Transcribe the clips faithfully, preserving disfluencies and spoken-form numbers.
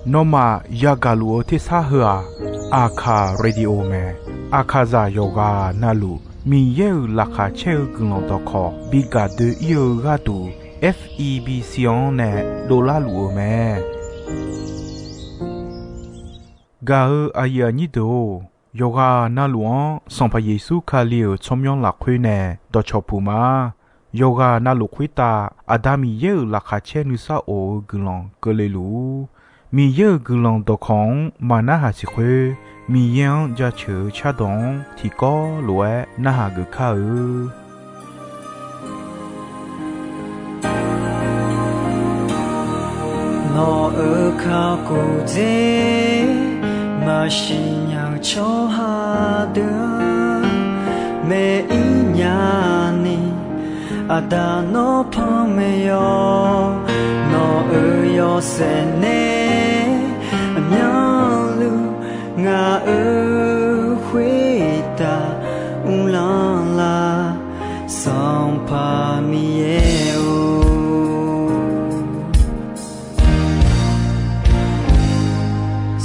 Nawmaf yagaq luf-eu tersar heu-aq, Aqkaq Radio mae. Aqkaqzaq yawqghaq navluf Miqyaer-euq laqkhaq caer-eu guiqlanq dawqkawq bi gaq doe-ir-eu gharduq, F E B C-anr nae dovlar luf-eu mae. Gaq-eu aqyuif aqnyir deuq-or, yawqghaq navluf-anr Sanqpaq Yeqsur Kali-euq tsawrmyanr lafkhoer nae dawqcawq puq ma. Yawqghaq navluf khoertav Aqda Miqyaer-euq laqkhaq caer nuisar of-eu guiqlanq keuvle luf-ur. Miqyaer-euq guiqlanq dawqkawq-anr maqnarhaq siq khoer, Miqyaer-anr jaceuq-eu cardawq-anr tiqkawv lof-aer narhaq geuf kar-eu. Nawq-euq kakhof dzer maqsiq nya-eu tsawrhaq deuq-anr maeq-ir nya ni, Aqda nawr panmaeq yawq. Nawq-euq yawshaef nae aqmyanluf ngaq-euq khoertav uvlanr lar, Sanqpaq Miqyaer-or.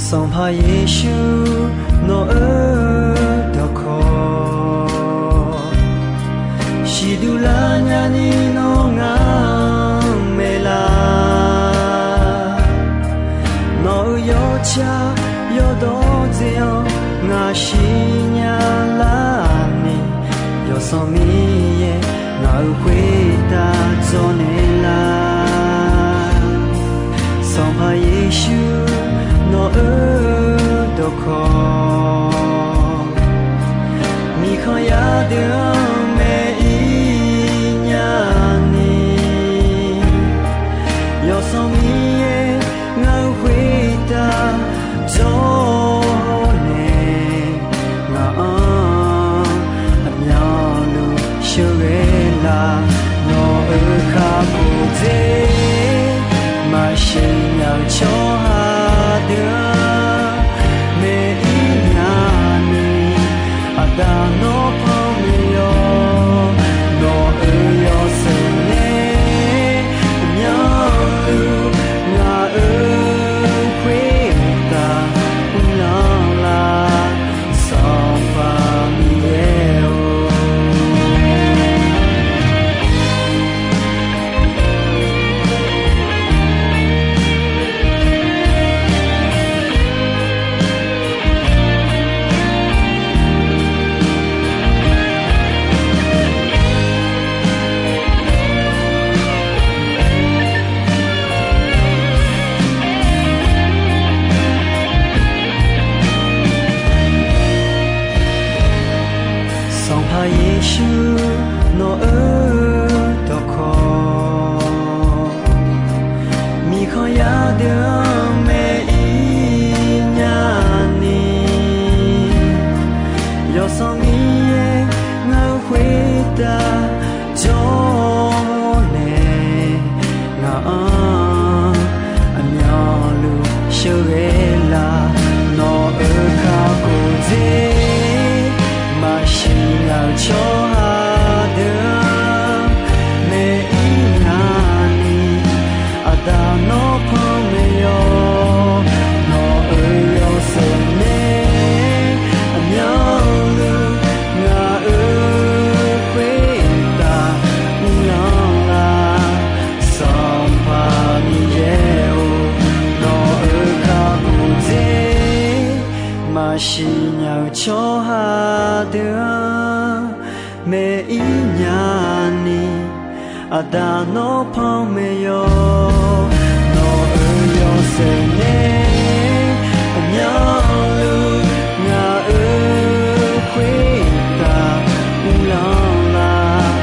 Sanqpaq Yeqsur nawq-euq dawqkawq siqduq lar nyani nawr ngaq-anr maeq lar. Nawq-euq yawtsaq yawdawr dzer-anr ngaq siqnya lar ni, Yawsanr Miqyaer ngaq-euq khoertav dzawrnaeq lar. Sanqpaq Yeqsur nawq-euq dawqkawq, miqkhanq yar deuq-anr maeq-ir nya ni, Yawsanr Miqyaer ngaq-euq khoertav dzawrnaeq, ngaq-anr aqmyanluf sheuqghae lar. Nawq-euq kakhof dzer maqsiq nya-eu tsawrhaq deuq-anr maeq-ir nya ni, Aqda nawr panmaeq yawq. Nawq-euq yawshaef nae aqmyanluf ngaq-euq khoertav uvlanr lar, Sanqpaq Miqyaer-or. Sanqpaq Yeqsur nawq-euq dawqkawq, miqkhanq yar deuq-anr maeq-ir nya ni, Yawsanr Miqyaer ngaq-euq khoertav dzawrnaeq, ngaq-anr aqmyanluf sheuqghae lar. Nawq-euq kakhof dzer maqsiq nya-eu tsawrhaq deuq-anr maeq-ir nya ni, Aqda nawr panmaeq yawq. Nawq-euq yawshaef nae aqmyanluf ngaq-euq khoertav uvlanr lar, Sanqpaq Miqyaer-or. Nawq-euq kakhof dzer maqsiq nya-eu tsawrhaq deuq-anr maeq-ir nya ni, Aqda nawr panmaeq yawq. Nawq-euq yawshaef nae aqmyanluf ngaq-euq khoertav uvlanr lar,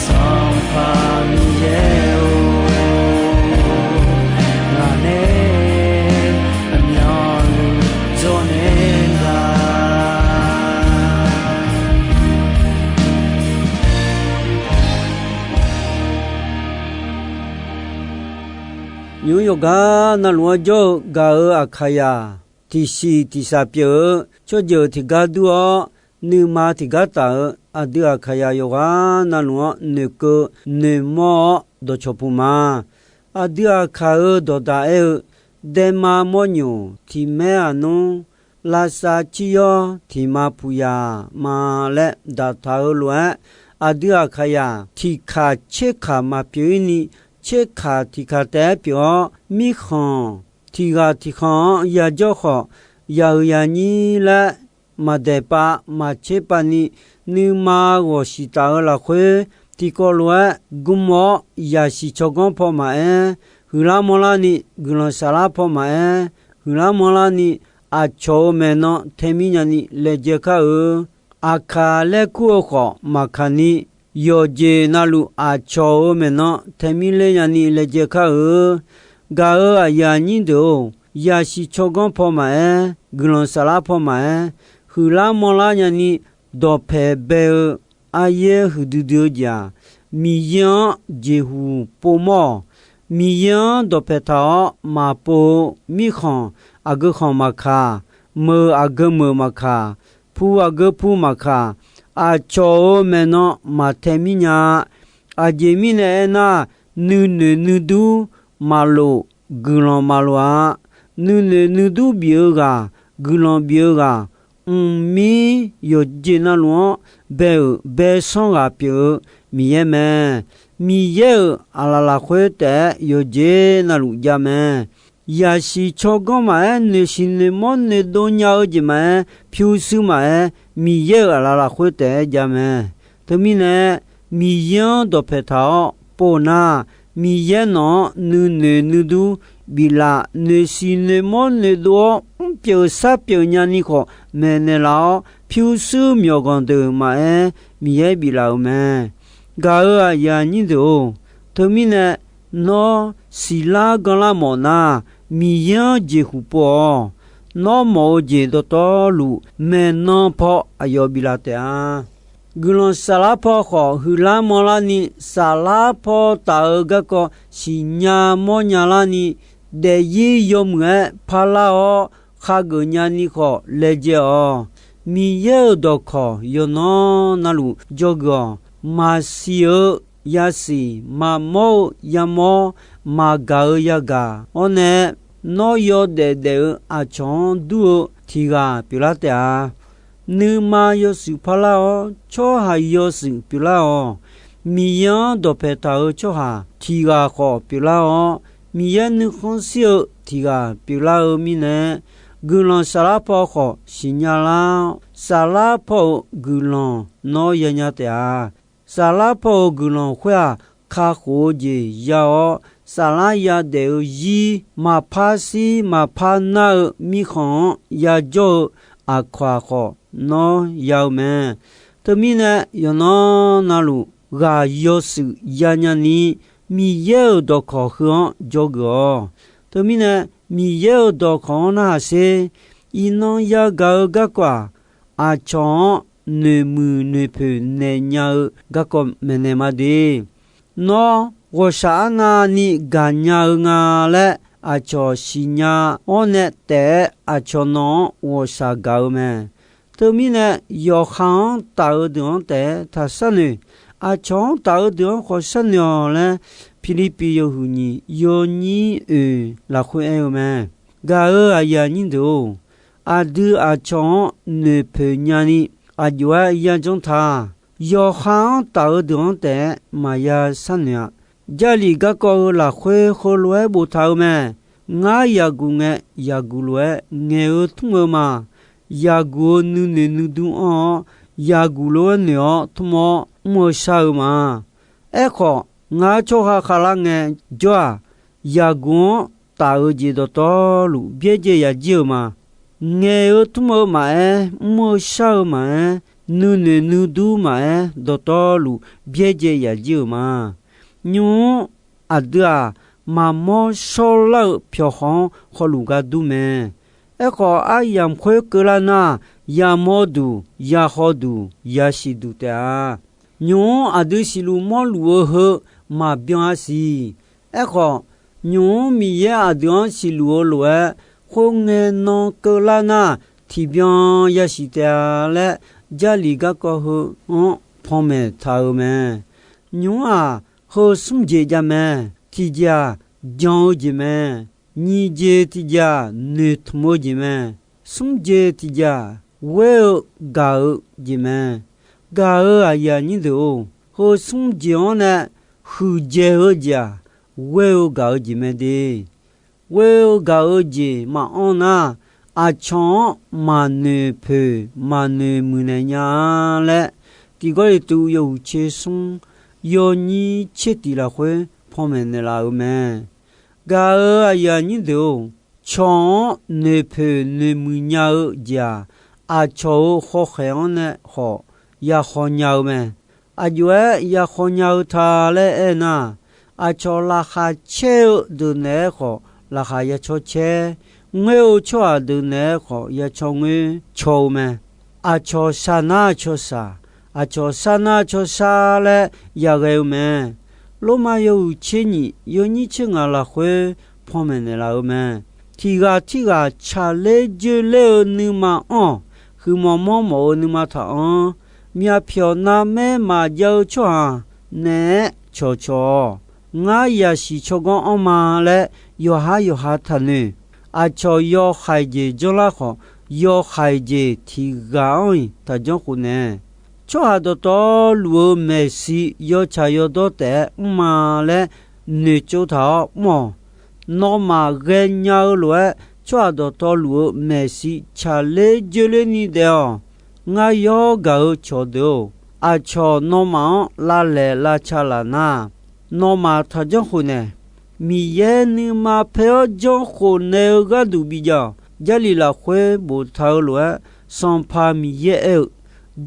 Sanqpaq Miqyaer-or. Ngaq nae aqmyanluf dzawrnaeq lar. Nymq-mr yawqgar navluf-anr jawr-eu gaq-euq Aqkaqyaq, tiqsiq tiqshaq pyeuf-eu tsawrjeuq tiqgar dur-awr, nuima tiqgar taf-eu aqdui Aqkaqyaq yawqghaq navluf-anr noeqkeuv noeqmawr-awr dawqcawq puq ma. Aqdui aqkaq-euq dawqdaq aer-eu, daema mawrnyoq tiq maer aqnmr, lavsav ciryawr tiq ma puq yaq ma laer daqtaq-eu lof-aer, aqdui aqkaqyaq tiqkaq tserkaq maqpyeuf-ir ni, tserkaq tiqkaq taef-aer pyeuf-awr, mirkhanq tiq ghaq tiq khanq-anr yajawr khawf, yaq-euq yaqnyir laer maqdaeq pav maqtser pav ni, nuima ghawqshiq taf-eu lafkhoer, tiqkawv lof-aer gm-awr yaqsiq tsawrganr paw maqaer, huiqlar manrlar ni guiqlanq saflar paw maqaer, huiqlar manrlar ni aqcawq-euq maeqnan taemir nyani laejae kar-eu. Aqkaq laer kur-eu khawf maqkaq ni, yawqjeq navluf aqcawq-euq maeqnan taemir ler nyani laejae kar-eu. Gaq-euq aqyuif aqnyir deuq-or, yaqsiq tsawrganr paw maqaer, guiqlanq saflar paw maqaer, huiqlar manrlar nyani dawqpaeq bae-eu aryaer huiqdui dui-eu jeq-aq, Miqyaer-anr jeqhuq povmawr-awq. Miqyaer-anr dawqpaeq taq-awr maqpov-eu mirkhanq aqgeu khanq maqkaq, meuq aqgeu meuq maqkaq, pu aqgeu pu maqkaq, aqcawq-euq maeqnan maqtae mir nya-a. Aqjeq mirnae aernar, nuinoeq nuidur maqlof, guiqlanq maqlof-a. Nuinoeq nuidur bif-eu ghaq, guiqlanq bif-eu ghaq, mqmir yawqjeq navluf-anr bae-euq baesanr ghaq pyeuf-eu Miqyaer mae. Miqyaer-euq aqlaf lafkhoer taef-aer yawqjeq navluf jav mae. Yaqsiq tsawrganr maqaer, noeqshiq noeqmawr noeqdov nya-eu jeq maqaer, pyurshuir maqaer, Miqyaer-euq aqlaf lafkhoer taef-aer jav mae. Teumirnae, Miqyaer-anr dawqpaeq taq-awr pov nar, Miqyaer nawq-anr nuinoeq nuidur biflaf, noeqshiq noeqmawr noeqdov-awr mrpyeuf sarpyeuf nyani khawf maeqnaeq laf-awr, pyurshuir myawqganq deuq maqaer, Miqyaer biflaf-euq mae. Gaq-euq aqyuif aqnyir deuq-or, teumirnae nawr siqlar ganlar mawf nar, Miqyaer-anr jeqhuq pov-awq. Nawr mawf-eu jeq dawqtawvluf maeqnan paw aqyawf biflaf taef-a. Guiqlanq saflar paw khawf huiqlar manrlar ni, saflar paw taf-eu garkawv siqnya mawrnya larni, daefzir yawmuiq-aer parlar-awr khageuf nyani khawf laejae-awq. Miqyaer-euq dawqkawq yawqnan navluf dzawgeuf-awq. Maqsiq-eu yasiq, maqmawr-eu yamawr, maqgaq-eu yagaq-awr nae, nawr yawdaef daef-eu aqcawq-anr dur-eu tiq ghaq pyeuflar taef-a. Nuima yawshuif parlar-awr, tsawrhaq yawshuif pyeuflar-awq. Miqyaer-anr dawqpaeq taq-eu tsawrhaq tiq ghaq khawf pyeuflar-awr, Miqyaer nuikhanr shir-eu tiq ghaq pyeuflar-eu mirnae, guiqlanq saflar paw khawf siqnya lar-awr, saflar paw-euq guiqlanq nawr yanya taef-a. Saflar paw-euq guiqlanq khoer-aq, kakhof-eu jeq ya-awr, saflar yadaef-eu zir maqpar shir maqpar nar-eu mirkhanq-anr yajawr-eu aqkawq-aq khawf nawr ya-eu mae. Teumirnae, yawqnan navluf ghaq yawshuif yanya ni, Miqyaer-euq dawqkawq heu-anr dzawgeuf-awq. Teumirnae, Miqyaer-euq dawqkawq-anr narhaq sher. Iqnan yagaq-eu garkawv-aq, aqcawq-anr noeqmuiq noeqpoeq naeq nya-eu garkawv maeqnaeq ma de. Nawr ghawqshaq arnavni gaqnya-eu nga laer aqcawq siqnya-awr nae taef-aer aqcawq nawq-anr ghawqshaq gaq-eu mae. Teumirnae, yawqha-anr taf-eu deuq-anr taef-aer taq sharnoeq, aqcawq-anr taf-eu deuq-anr khawf sharnoeq-awq laer, Pirlirpiv yawhuiq nyiq yawnyir oeq lafkhoer aer-eu mae. Gaq-euq aqyuif aqnyir deuq-or, aqdui aqcawq-anr noeqpoeq nyani aqjox-aer yajanr ta. Yawqha-anr taf-eu deuq-anr taef-aer maqya sharnoeq-a. Jarlif garkawv heu lafkhoer heulof-aer boftaq-eu mae. Ngar yaqguq ngae, yaqguq lof-aer ngaeq-eu tmr-eu ma. Yaqguq-eu nuinoeq nuidur anr-awr, yaqguq lof-aer noeq-awr tmr-awr mr-eu shar-eu ma. Aerkhawf, ngar tsawrhaq khavlar ngae jawr-aq, yaqguq-anr taf-eu jeq dawqtawvluf byaerdzae yaqjir-euq ma. Ngaeq-eu tmr-eu maqaer, mr-eu shar-eu maqaer, nuinoeq nuidur maqaer, dawqtawvluf byaerdzae yaqjir-euq ma. Nymq-mr aqdui-aq, maqmawr shawrlar-eu pyawqhaw-anr hawluf gar dur mae. Aerkhawf, aryamq khoer keuvlar nar, yamawr duq, yahaw duq, yasiq duq taef-a. Nymq-mr aqdui siqluf mawrluf-eu heu maqbyan-a siq. Aerkhawf, nymq-mr Miqyaer aqdui-anr siqluf-eu lof-aer, khoerngae nan keuvlar nar, tiqbyan yasiq taef-a laer, Jarlif garkawv heu-anr panmaeq taq-euq mae. Nymq-mr-aq, heu smr jeq jav mae. Tiqjeq-aq, jan-eu jeq mae. Nyiq jeq tiq jeq-aq, noeqtmq-eu jeq mae. Smr jeq tiq jeq-aq, ghoer-eu gaq-eu jeq mae. Gaq-euq aqyuif aqnyir deuq-or, heu smr jeq-anr nae huiqdzaeq-eu jeq-aq, ghoer-eu gaq-eu jeq mae de. Ghoer-eu gaq-eu jeq maqanr nar, aqcawq-anr maqnoeq poeq maqnoeq muiqnaeq nya-a laer, tiq Gawrliqtu yawhuiq tser smr yawnyir tser tiq lafkhoer panmaeq naeqlaf-euq mae. Gaq-euq aqyuif aqnyir deuq-or, cawq-anr noeqpoeq noeqmuiq nya-eu jeq-aq, aqcawq-euq hawkhaeq-anr nae khawf yakhaw nya-eu mae. Aqjox-aer yakhaw nya-eu ta laer aernar, aqcawq laqkhaq caer-eu deuq naeq-aer khawf laqkhaq ya cawr caer, ngoer-eu tsawrhaq deuq naeq-aer khawf ya cawr ngoer caw-eu mae. Aqcawq sharnar cawshaq, aqcawq sharnar cawshar laer yaghae-eu mae. Lormav yawhuiq tser nyiq yawnyir tser ngaq lafkhoer panmaeq naeqlaf-eu mae. Tiq ghaq tirghaq tsaqler joerler-eu nuima anr-awq. Huiqmawf manrmawf-eu nuima taq-anr, myavpyawq navmaer maqjav-eu tsawrhaq naeq-aer cawqcawq-awq. Ngar yasiq tsawrganr anrma laer yawqha yawqha taqnoeq. Aqcawq yawhaiq jeq janrlar khawf, yawhaiq jeq tiq ghaq anr-iq taqjanr khof naeq. Tsawrhaq dawqtawvluf-eu maeqshi yawtsaq yawdawr taef-aer mrma laer noeqtsov taq-awr mr-awq. Nawmaf ghaenya-eu lof-aer tsawrhaq dawqtawvluf-eu maeqshi tsaqler joerler ni daef-awq. Ngar yawr gaq-eu cawqdeuq-or, aqcawq nawmaf-anr lavlaeq lavca laf nar, nawmaf taqjanr khof naeq. Miqyaer nuima paer-awr janr khof naeq-eu gharduq bijav-awq. Jarlif lafkhoer boftaq-eu lof-aer, Sanqpaq Miqyaer aer-eu,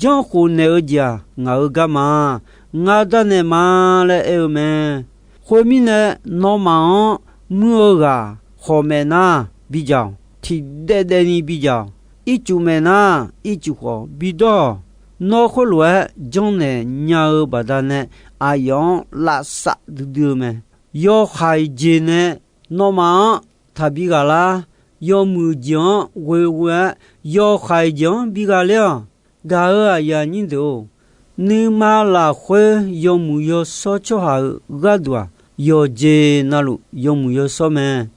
Janr khof naeq-eu jeq-aq, ngaq-euq gar ma. Ngar darnaeq ma laer aer-eu mae. Khoermirnae, nawmaf-anr muir-eu ghaq khawf maeq nar bijav-awq. Tiqdaev daev ni bijav-awq. Ircuf maeq nar, ircuf khawf bidawr-awq. Nawr khoerlof-aer janrnaeq nya-eu baqdanae, aqyawf-anr lavsav duidui-eu mae. Yawhaiq jeq nae nawmaf-anr taqbi ghaq lar. Yawmuiq jeq-anr ghoeghoe-aer, yawhaiq jeq-anr bi ghaq ler-awq. Gaq-euq aqyuif aqnyir deuq-or, nuima lafkhoer yawmuiq yawshawr tsawrhaq-euq gharduq-aq, yawqjeq navluf yawmuiq yawshawr mae.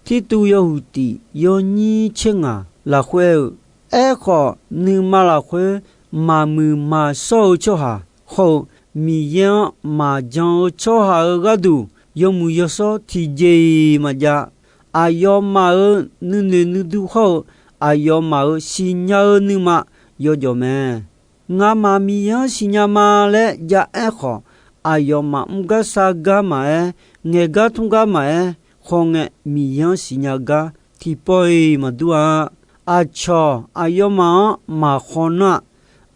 Tirtuv yawhuiq tiq yawnyir tser ngaq lafkhoer aer-eu, Aerkhawf, nuima lafkhoer maqmuiq maqshawr-eu tsawrhaq hawr-eu, Miqyaer-anr maqjan-eu tsawrhaq-euq gharduq yawmuiq yawshawr tiqjeq-iq maqjav. Aqyawfmaf-euq nuinoeq nuidur hawr-eu, aqyawfmaf-euq siqnya-eu nuima yawjawf mae. Ngamaf Miqyaer-anr siqnya ma laer ja aer khawf, aqyawfmaf mr gar sar gar maqaer, ngaeq gar tmr gar maqaer, khawf ngae Miqyaer-anr siqnya gar tiqpawf-iq maqdur-a. Aqcawq aqyawfmaf-anr maqkhaw nar-aq,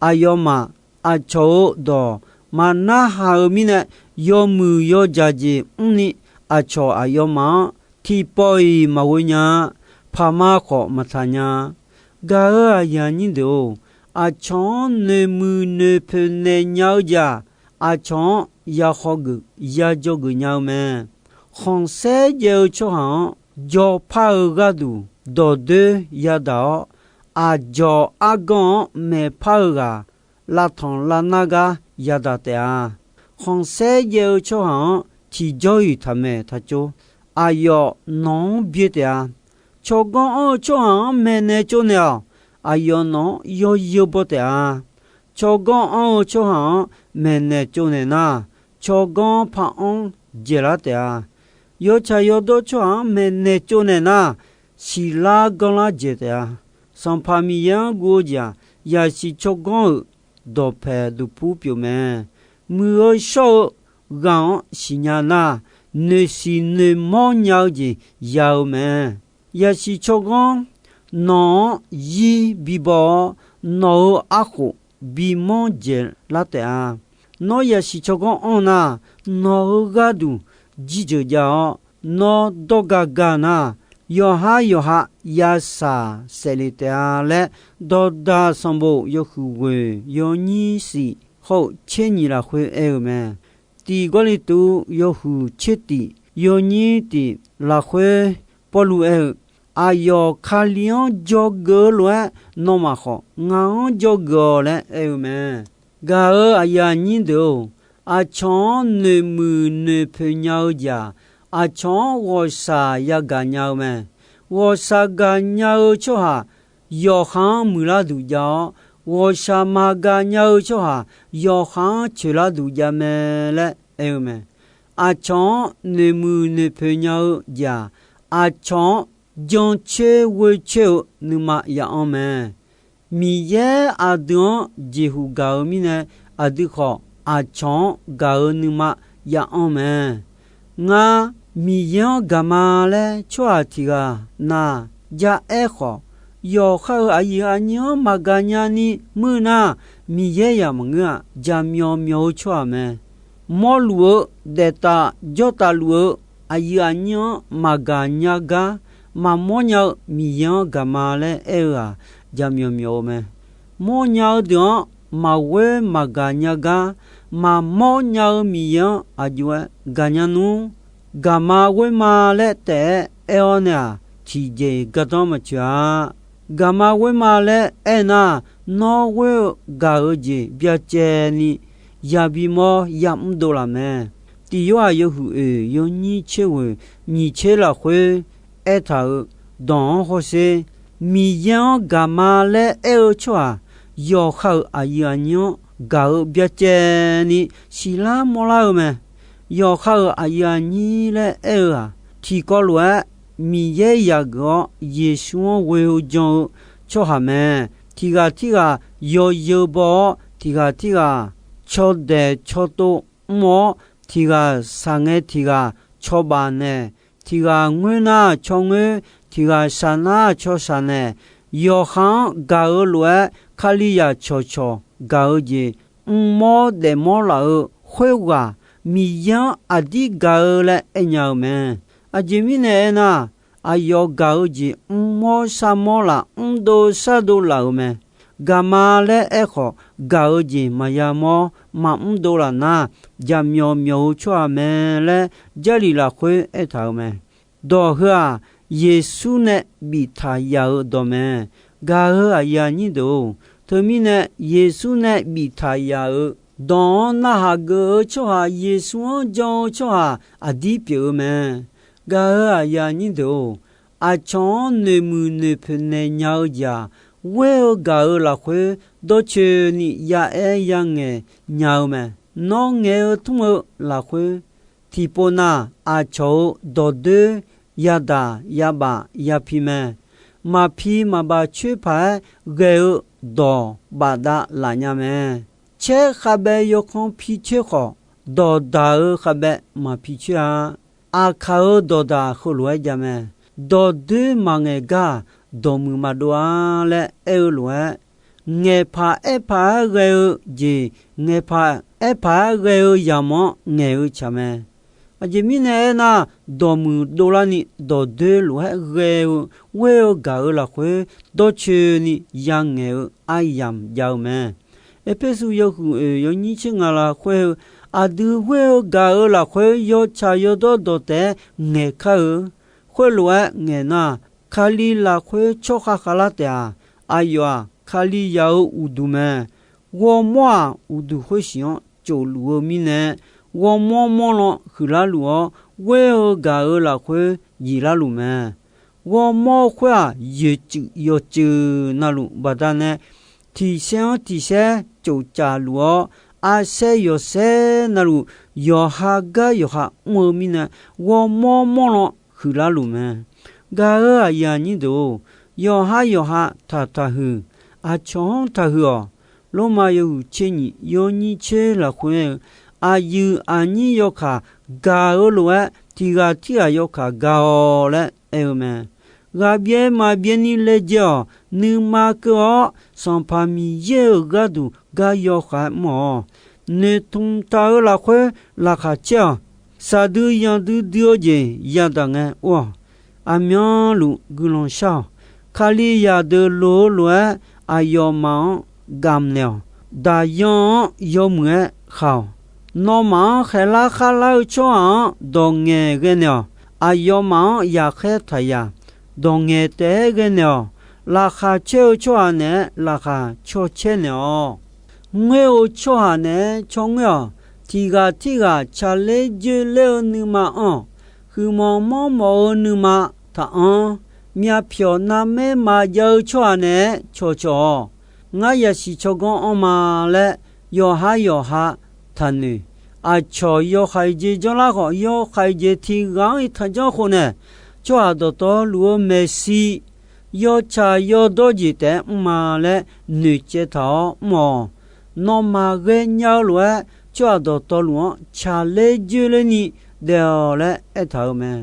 aqyawfmaf aqcawq-euq dawq maqnarhaq-euq mirnae, yawmuiq yawjaq jeq mrni, aqcawq aqyawfmaf-anr tiqpawf-iq maqghoe nya-a. Paqma khawf maqtaq nya-a. Gaq-euq aqyuif aqnyir deuq-or, aqcawq-anr noeqmuiq noeqpoeq naeq nya-eu jeq-aq, aqcawq-anr ya khawgeuf ya dzawgeuf nya-eu mae. Khanqsaer jaev-eu tsawrhaq-anr jawrpar-eu gharduq dawqdoer yadaq-awr, aqdzawq arganr-anr maeqpar-eu ghaq lavtanq lavnar gar yadaq taef-a. Khanqsaer jaev-eu tsawrhaq-anr tiqjawr-iq taqmaeq taqtsov. Aqyawf nawq-anr byaer taef-a. Tsawrganr anr-eu tsawrhaq-anr maeqnaeq tsovnaeq-awq. Aqyawf nawq-anr yawzeu baw taef-a. Tsawrganr anr-eu tsawrhaq-anr maeqnaeq tsovnaeq nar, tsawrganr par-anr dzaeqlar taef-a. Yawtsaq yawdawr tsawrhaq-anr maeqnaeq tsovnaeq nar, siqlar ganrlar dzaeq taef-a. Sanqpaq Miqyaer-anr guv-eu jeq-aq, yaqsiq tsawrganr-euq dawqpaeq duqpur pyeuf mae. Muiq-eu shawr-eu ghaq-anr siqnya nar, noeqsiq noeqmawr nya-eu jeq ya-eu mae. Yaqsiq tsawrganr nawq-anr zir bibaw-awr, nawq-euq arkhof bimanr dzaeqlar taef-a. Nawr yaqsiq tsawrganr anr nar, nawq-euq gharduq jirjeuq jav-awr, nawr dawr gagaq nar, yawqhar yawqha yashaq saef le taef-a laer, Dawqdaq sanqbof yawhuiq ghoeq yawnyir shif hawr-eu tser nyiq lafkhoer aer-eu mae. Tiq Gawrliqtu yawhuiq tser tiq yawnyir tiq lafkhoer Pawrluv aer-eu, Aqyawf Kali-anr dzawgeuf-eu lof-aer, nawmaf khawf ngaq-anr dzawgeuf-awq laer aer-eu mae. Gaq-euq aqyuif aqnyir deuq-or, aqcawq-anr noeqmuiq noeqpoeq nya-eu jeq-aq, aqcawq-anr ghawqshaq yagaq nya-eu mae. Ghawqshaq gaqnya-eu tsawrhaq yawqha-anr muiqlar duq jav-awr, ghawqshaq maqgaq nya-eu tsawrhaq yawqha-anr coeqlar duq jav mae laer aer-eu mae. Aqcawq-anr noeqmuiq noeqpoeq nya-eu jeq-aq, aqcawq-anr jancoer ghoecoer-eu nuima ya'anr mae. Miqyaer aqdui-anr jeqhuq gaq-eu mirnae, aqdui khawf aqcawq-anr gaq-eu nuima ya'anr mae. Ngar Miqyaer-anr gaq ma laer tsawrhaq tiq ghaq na ja aer khawf, yawqha-euq aqyuif aqnyir-anr maqgaq nya ni muir nar, Miqyaer yaq maqngeur-aq, jaqmyawf myawf-eu tsawrhaq mae. Mawrluf-eu, daeftaf jawrtaf luf-eu aqyuif aqnyir-anr maqgaq nya gar maqmawr nya-eu Miqyaer-anr gaq ma laer aer-eu-aq, jaqmyawf myawf-eu mae. Mawrnya-eu deuq-anr maqghoer maqgaq nya gar maqmawr nya-eu Miqyaer-anr aqjox-aer gaqnya nmr. Gaqma ghoer ma laer taef-aer aer-awr nae-aq, tiqjeq-iq gardanr maqtsoeq-a. Gaqma ghoer ma laer aer nar, nawr ghoer-eu gaq-eu jeq byacaevni yabi mawr yamr dovlaf mae. Tiq Yorhaq yawhuiq oeq yawnyir tser ghoeq nyiq tser lafkhoer aertaq-euq dawq-anr hawsher, Miqyaer-anr gaqma laer aer-eu tsawrhaq yawqha-euq aqyuif aqnyir-anr gaq-eu byacaevni siqlar mawrlar-eu mae. Yawqha-euq aqyuif aqnyir laer aer-eu-aq, tiqkawv lof-aer Miqyaer yaqgeuf-awr Yeqsur-anr ghoe-eu jan-eu tsawrhaq mae. Tiq ghaq tirghaq yawzeu baw-awr, tiq ghaq tirghaq cawdaeq cawtov mr-awr, tiq ghaq shaq ngae tiq ghaq cawbaf naeq, tiq ghaq ngoer nar caw ngoer, tiq ghaq shaq nar caw shaq naeq, yawqha-anr gaq-eu lof-aer Kalizaq cawqcawq gaq-eu jeq mrmawr daefmawr laf-eu khoerghaq, Miqyaer-anr aqdir gaq-eu laer aernya-eu mae. Aqjeq mirnae aernar, aqyawf gaq-eu jeq mrmawr sharmawr laf mrdov shardov laf-euq mae. Gaqma laer aerkhawf, gaq-eu jeq maqya mawr maqmr dovlaf nar, jaqmyawf myawf-eu tsawrhaq mae laer Jarlif lafkhoer aertaq-euq mae. Dawq heu-aq, Yeqsur nae biftaq yaf-euq dawq mae. Gaq-eu aqyuif aqnyir deuq-or, teumirnae Yeqsur nae biftaq yaf-euq dawq-anr narhaq geuf-eu tsawrhaq, Yeqsur-anr jan-eu tsawrhaq aqdir pyeuf-eu mae. Gaq-eu aqyuif aqnyir deuq-or, aqcawq-anr noeqmuiq noeqpoeq naeq nya-eu jeq-aq, ghoer-eu gaq-eu lafkhoer dawrcoeni ya'aer yangaeq nya-eu mae. Nawr ngaeq-eu tmr-eu lafkhoer tiqpov na, aqcawq-euq dawqdoer yadaq yabaf yapi mae. Maqpi maqbaf coer paq-aer ghae-eu dawq bafdav laf nya mae. Caer khavbaev yawkanr pi coer khawf, dawqdaq-eu khavbaev maqpi coer-a. Aqkaq-euq dawqdaq heulof-aer jav mae. Dawqdoer maqngaeq gar-aq, dawqmuiq maqdov-a laer aer-eu lof-aer, ngaeqpaq aerpaq-aer ghae-eu jeq, ngaeqpaq aerpaq-aer ghae-eu yamq-anr ngaeq-eu tsaq mae. Aqjeq mirnae aernar, dawqmuiq dovlarni dawqdoer lof-aer ghae-eu ghoer-eu gaq-eu lafkhoer dawrcoeni yangaeq-eu aryamq jav-eu mae. Erpersu yawhuiq oeq yawnyir tser ngaq lafkhoer-eu, aqdui ghoer-eu gaq-eu lafkhoer yawtsaq yawdawr dawqtaef-aer ngaeq kar-eu. Khoerlof-aer ngaeq nar, Kali lafkhoer tsawrkhav khavlar taef-aq, aqyawf-aq Kalizaq-eu uqduq mae. Ghawrmawr-aq uqduq khoersiq-anr tsofluf-eu mirnae, ghawrmawr mawrlan huiqlar luf-awr, ghoer-eu gaq-eu lafkhoer jeqlar luf mae. Ghawrmawr khoer-aq, yoeqtsuif yawqtsuif navluf baqdanae, tiq saer-anr tiq saer tsofcaf luf-awr, arsaer yawqsaer navluf yawqha gar yawqha mr-eu mirnae, ghawrmawr mawrlan huiqlar luf mae. Gaq-eu aqyuif aqnyir deuq-or, yawqha yawqha taqtaqhuiq, aqcawq-anr taqhuiq-awq. Lormav yawhuiq tser nyiq yawnyir tser lafkhoer-eu, aqyuif aqnyir yawkaq gaq-eu lof-aer, tiq ghaq tirghaq yawkaq gaq-awq laer aer-eu mae. Ghaqbyaev maqbyaev ni laejae-awq. Nuima keuv-awr, Sanqpaq Miqyaer-euq gharduq gar yawkaq-aer mr-awq. Noeqtmq taq-eu lafkhoer laqkhaq caer-awq. Shaqdui yanqdui dui-eu jeq yadaq ngae or-awq. Aqmyanluf guiqlanq shar-awq. Kalizaq deuq loq-eu lof-aer aqyawfmaf-anr gamq naeq-awq. Daqyan-anr yawmuiq-aer khaq-awq. Nawmaf-anr khaeqlar kharlar-eu tsawrhaq-anr dawq ngaeq ghae naeq-awq. Aqyawfmaf-anr yaqkhaer taq yaq, dawq ngaeq taef-aer ghae naeq-awq. Laqkhaq caer-eu tsawrhaq naeq-aer laqkhaq caw caer naeq-awq. Ngoer-eu tsawrhaq naeq-aer caw ngoer-awq. Tiq ghaq tirghaq tsaqler dzoerler-eu nuima anr-awq. Guiqmawf mawrmawf-eu nuima taqanr. Myavpyawq navmaer maqjav-eu tsawrhaq naeq-aer cawqcawq-awq. Ngar yasiq tsawrganr anrma laer yawqha yawqha taqnoeq. Aqcawq yawhaiq jeq janrlar khawf, yawhaiq jeq tiq ghaq-anr iq taqjanr khof nae, tsawrhaq dawqtawvluf-eu maeqshi yawtsaq yawdawr jeq taef-aer mr ma laer noeqcaev taq-awr mr-awq. Nawmaf ghaenya-eu lof-aer tsawrhaq dawqtawvluf-anr tsaqler joerlerni daef-awq laer aertaq-euq mae.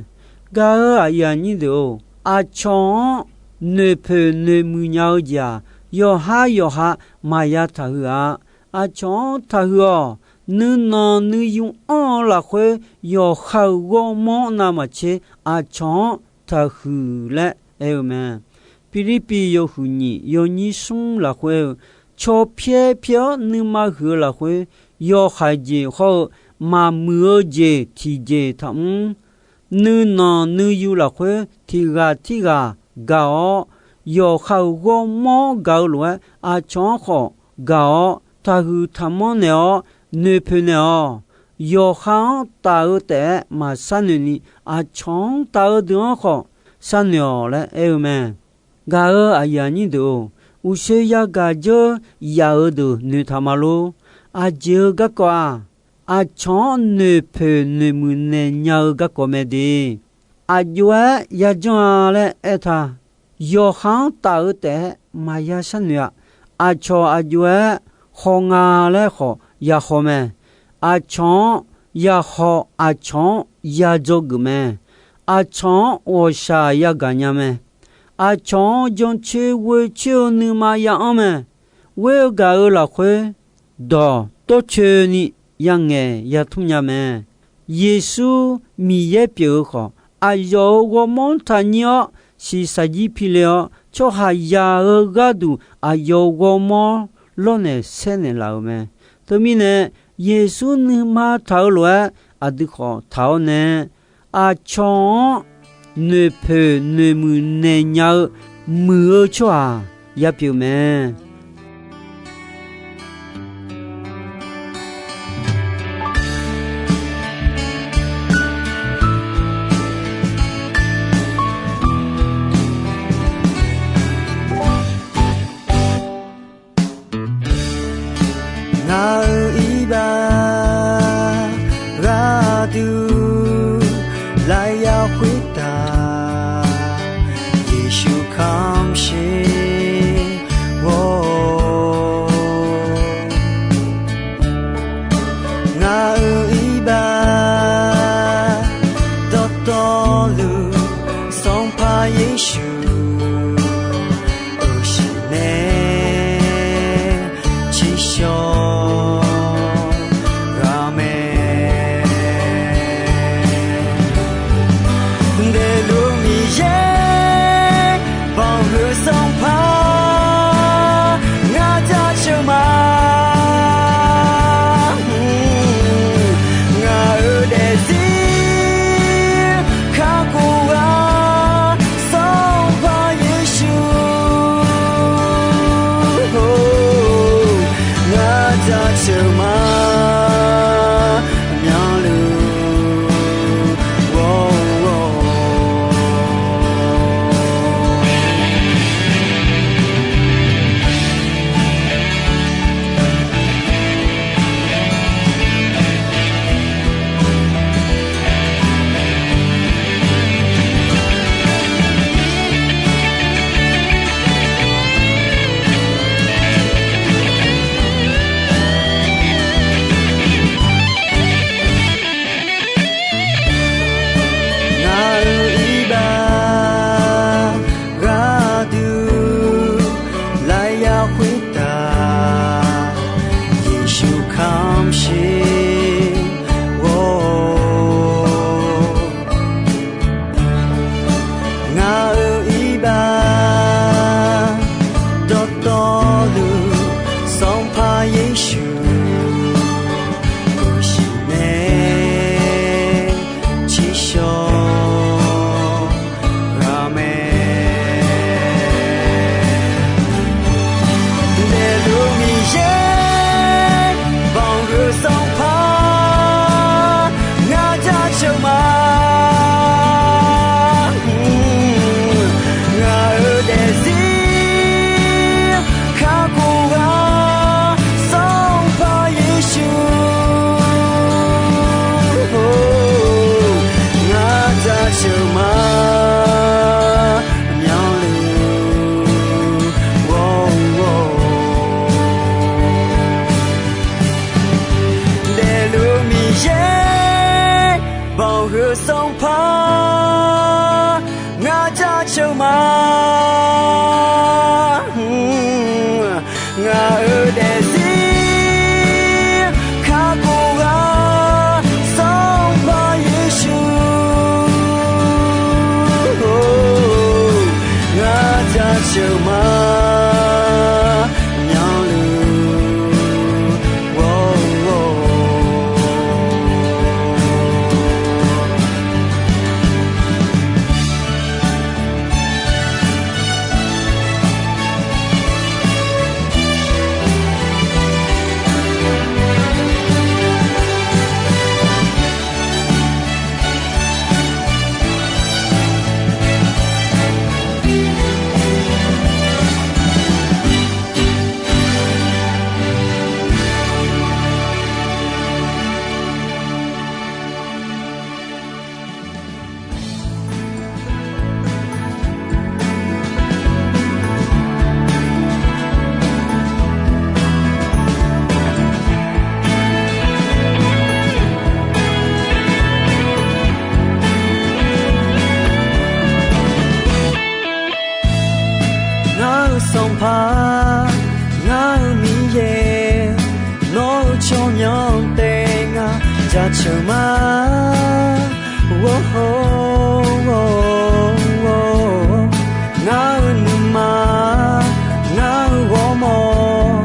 Gaq-eu aqyuif aqnyir deuq-or, aqcawq-anr noeqpoeq noeqmuiq nya-eu jeq-aq, yawqha yawqha maqya taqhuiq-a. Aqcawq-anr taqhuiq-awq. Nuinanq nuiyu anr-eu lafkhoer yawqha-euq ghawrmawr-anr navmaqtser aqcawq-anr taqhuiq laer aer-eu mae. Pirlirpiv yawhuiq nyiq yawnyir smr lafkhoer-eu, caw pyaer pyaer-awr nuima huiq-eu lafkhoer, yawhaiq jeq hawr-eu maqmuiq-eu jeq tiqjeq taqmr. Nuinanq nuiyu lafkhoer tiq ghaq tirghaq gaq-awr, yawqha-euq ghawrmawr-anr gaq-eu lof-aer aqcawq-anr khawf gaq-awr, taqhuiq taqmanr naeq-awr noeqpoeq naeq-awq. Yawqha-anr taf-eu taef-aer maqsharnoeq ni, aqcawq-anr taf-eu deuq-anr khawf sharnoeq-awq laer aer-eu mae. Gaq-eu aqyuif aqnyir deuq-or, uqshoe yagaq dzeur yaf-eu deuq noeqtaq ma lor. Aqjeq-eu garkawv-aq, aqcawq-anr noeqpoeq noeqmuiq naeq nya-eu garkawv mae de. Aqjox-aer yajanr-a laer aertaq, yawqha-anr taf-eu taef-aer maqya sharnoeq-a. Aqcawq aqjox-aer haw nga laer khawf yahaw mae. Aqcawq-anr yahaw, aqcawq-anr yadzawgeuf mae. Aqcawq-anr ghawqshaq yagaq nya mae. Aqcawq-anr jancoer ghoecoer-eu nuima ya anr mae. Ghoer-eu gaq-eu lafkhoer dawq tawrcoeni yangaeq yatmr nya mae. Yeqsur Miqyaer pyeuf-eu khawf, aqyawf-euq ghawrmawr-anr taqnyir-awr shiqshaq jir pile-awr, tsawrhaqzaq-eu gharduq aqyawf-euq ghawrmawr lawrnaeq saernaeq laf-euq mae. Teumirnae, Yeqsur nuima taq-eu lof-aer aqdui khawf taq-awr nae, aqcawq-anr noeqpoeq noeqmuiq naeq nya-eu muiq-eu tsawrhaq yapyeuf mae. Ngaq-euq iqbax gharduq lafyaq khoertav, Yeqsur kamsher ghawr-awr, ngaq-euq iqbax dawqtawvluf, Sanqpaq Yeqsur, euqshiq nae tsiqshawr ghaq mae. Daefluf Miqyaer, banqhuiq Sanqpaq, ngar jaceuq ma. Ngaq-euq daefzir kakhof-a, Sanqpaq Yeqsur, ngar jaceuq ma. Myanluf ghawr-awr, Sanqpaq, ngar-euq Miqyaer, nawr-eu tsawrmyanr taef ngaq jaceuq ma. Ngar-euq nuima, ngar-euq ghawrmawr,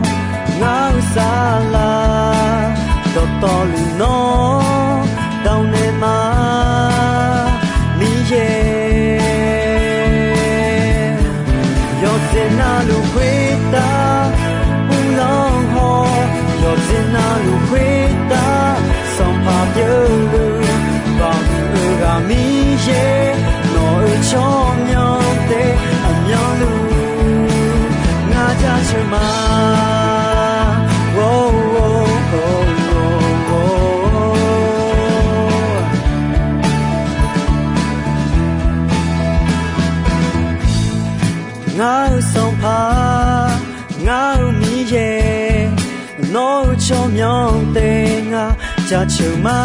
ngar-euq saflar, dawqtawvluf nawr dav naeq ma, Miqyaer. Yawqjeq navluf khoertav uvlanr haw, yawqjeq navluf khoertav sanqpaq pyeuvluf, baqhuiq-eu ghaq Miqyaer, nawq-euq tsawrmyanr taef aqmyanluf ngar jaceuq ma. Ngar-euq Sanqpaq, ngar-euq Miqyaer, nawr-eu tsawrmyanr taef ngaq jaceuq ma.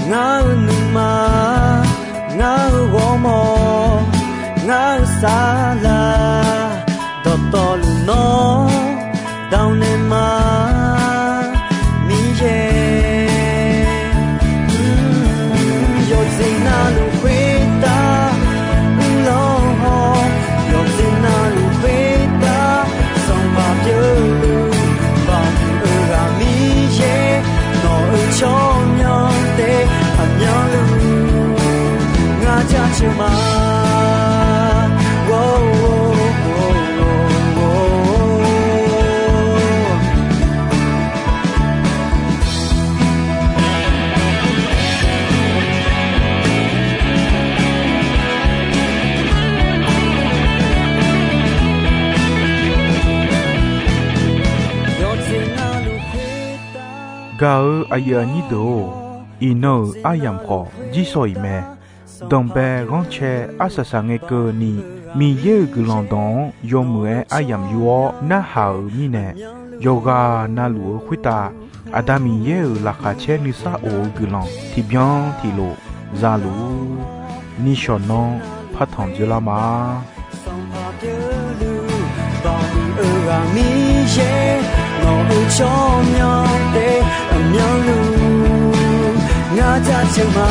Ngar-euq nuima, ngar-euq ghawrmawr, ngar-euq saflar, dawqtawvluf nawr dav naeq ma, Miqyaer. Yawqjeq navluf khoertav uvlanr haw, yawqjeq navluf khoertav sanqpaq pyeuvluf, baqhuiq-eu ghaq Miqyaer, nawq-euq tsawrmyanr taef aqmyanluf ngar jaceuq ma. Gaq-eu aqyuif aqnyir deuq-or, iqnan-euq aryamq khawf jirsawq iq mae. Danqbae ghanrcae arsaq saq ngae keuvni, Miqyaer-euq guiqlanq dawq-anr yawmuiq-aer aryamq yur-awr narhaq-euq mirnae, yawqghaq navluf-eu khoertav Aqda Miqyaer-euq laqkhaq caer nuisar of-eu guiqlanq tiqbyan tiqlof za luf-ur. Nishawq nanr partanq dzoerlar ma. Sanqpaq pyeufluf baqhuiq-eu ghaq Miqyaer, nawq-euq tsawrmyanr taef aqmyanluf ngar jaceuq ma.